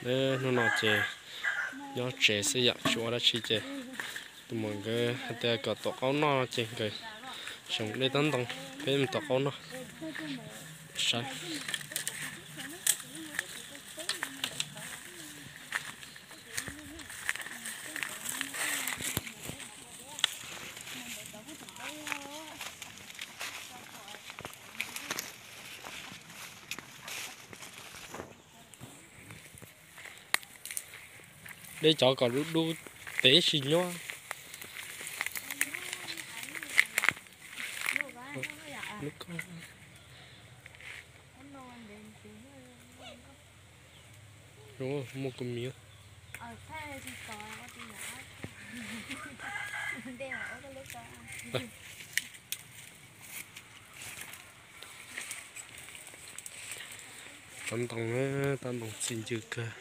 Hnub no ces nyob tsev xwb yom, tsis ua dab tsi ces tus muam nkawd hais tias kom tuav qaub noj ces nkawd tseem de tsob ntoo, peb mus tuav qaub noj saib. De cov kom dub dub, tev tsis nyuaj. Muaj kua miv. Tav ntoo, tav ntoo txi ncw kawg.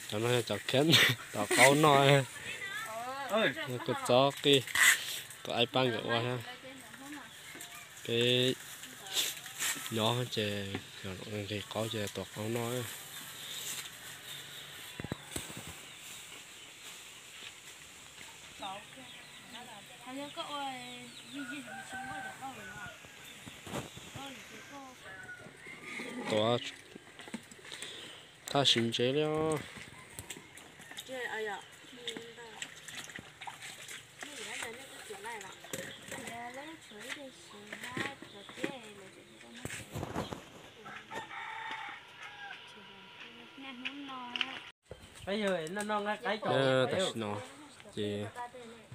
Cov no yog cov khiav tom qaub noj, kua txob qij, tus aib pab nkawd ua thiab. Peb nyob ces nqis qaub ces tuav qaub noj. Tuav thaj siv ntsev li os. Tam sim no ces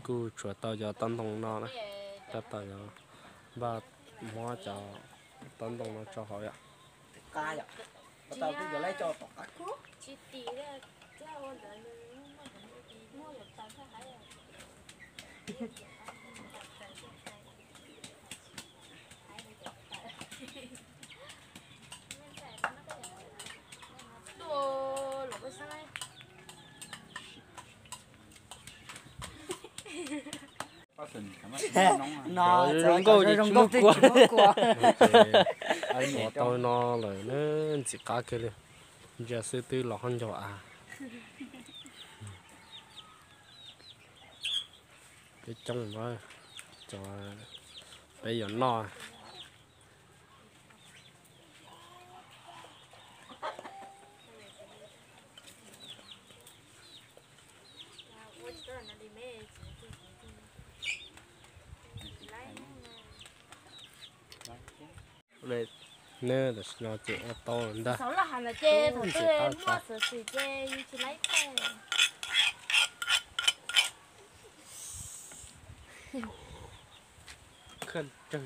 kuj tshuav tau cov taub ntoo no na, tab tom yuav npaj muab cov taub ntoo no tso hauv yom. No zoo nkauj ces tsis muaj kua. Ua tau no lawm na, ntxim qab kawg li. Ntsia xwb twb los hab ncaug av. Peb coob, cov peb yuav noj. Neb tam sim no ces ua tau ntag. Tsawg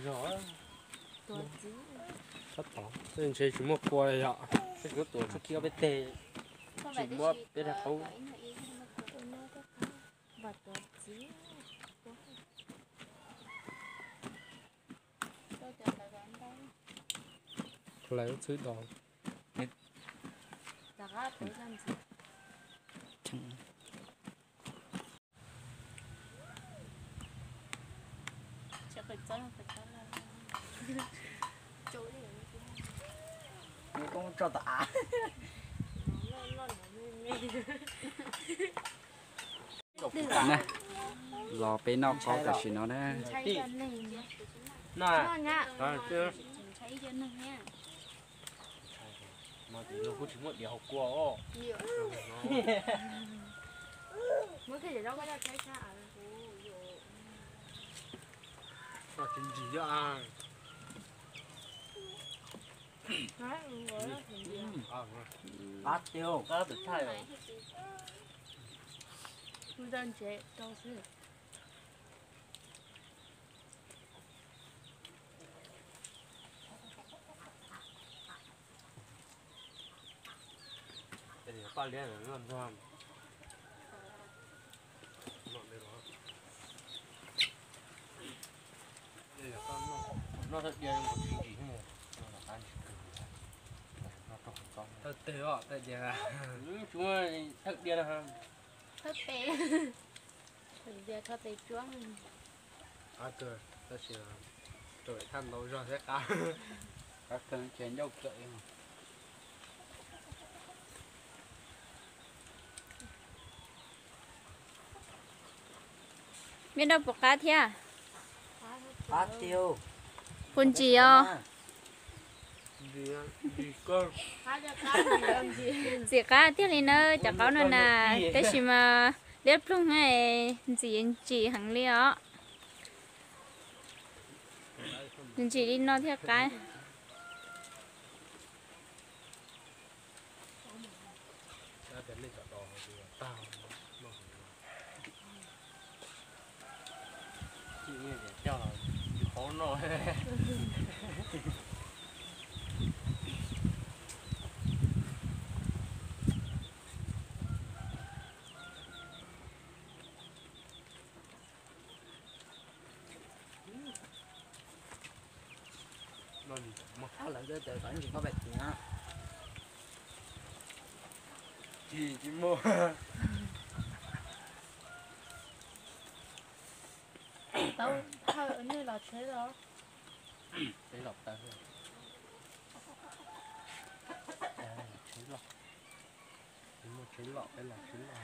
zog, tsab tom ntshe tsis muaj kua li yom. Peb tuav txog kiag ob peb teg, tsis muab peb daig qaub. Hlais lub txwb do. Tso tom av. Los peb noj qaub tam sim no na. Thawj diav no tsis ntsim, thawj diav, thawj diav no. Thawj pem, thawj diav thawj pem tsuab. Qab kawg, tab sis rau thaj ntau zog thiab qab. Qab kawg ces ncauj kawm. Mej noj puas qab thiab? Puas ntsim os? Ntxim qab tiag li na cov qaub no na, tab sis mas liab ploog, ntxim ntsim heev li os. Ntsim li no thiaj qab. Tau, thawj nej los tsheb los. Peb los tawg. Tsheb los. Peb los tsheb los, peb los tsheb los.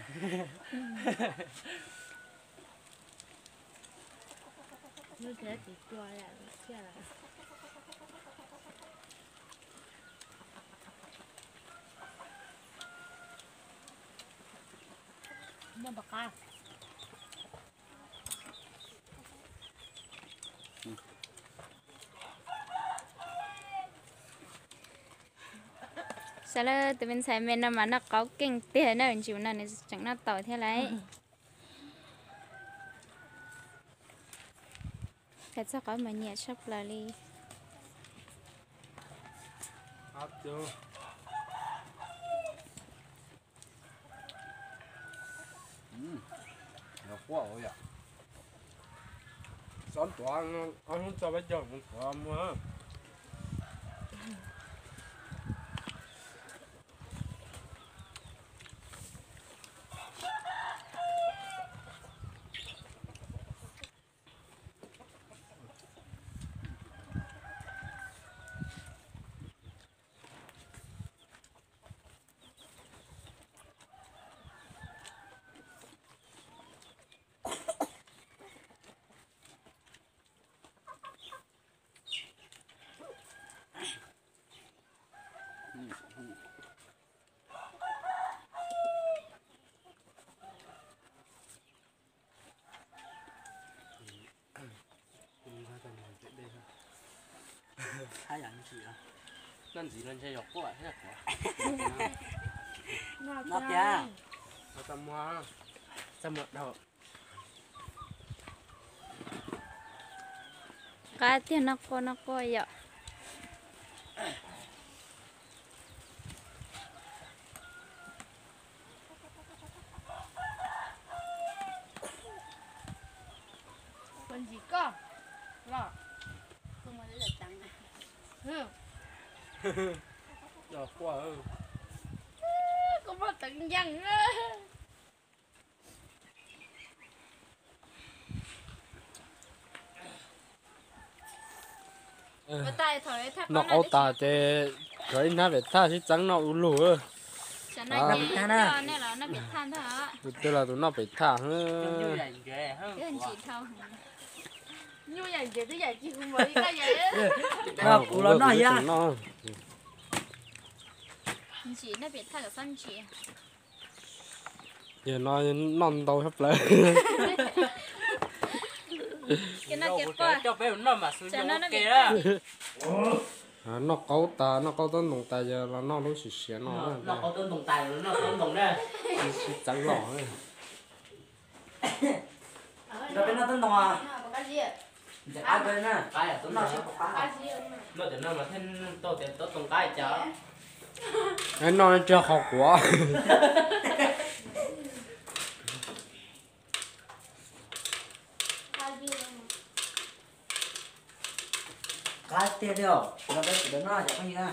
Hnub tsis cua thiab. Muaj pom qab. Saib lawm, tus me ntxhais me no mas noj qaub keej tiag na, ntsis no nws tseem noj tau thiab lauj. Khaws txoj qaub mas nyiam tshaj plaws li. Xob tuav ob hnub txog peb caug mus kuav muag. Noj ntxiv no ntshe yog quaj thiab quav. Noj tiag. Txaj muag dhau. Qab tiag, noj quaj noj quaj yom. Puas ntsim koj los? Koj muaj teev, koj muaj teev yeej. Noj qaub tas ces kov ib hnab pem thaj sib txeeb noj ua luaj. Tus twg los tus noj pem thaj. Kuv los noj yag. Yog no noj ntau tshaj plaws. Noj qaub tas, noj qaub taub ntoo tas, yog los noj lub siav siav no. Sib txeeb los. Noj tsiag qhov quav. Qab tiag li os, tsis los peb sawv daws noj cov phooj ywg na.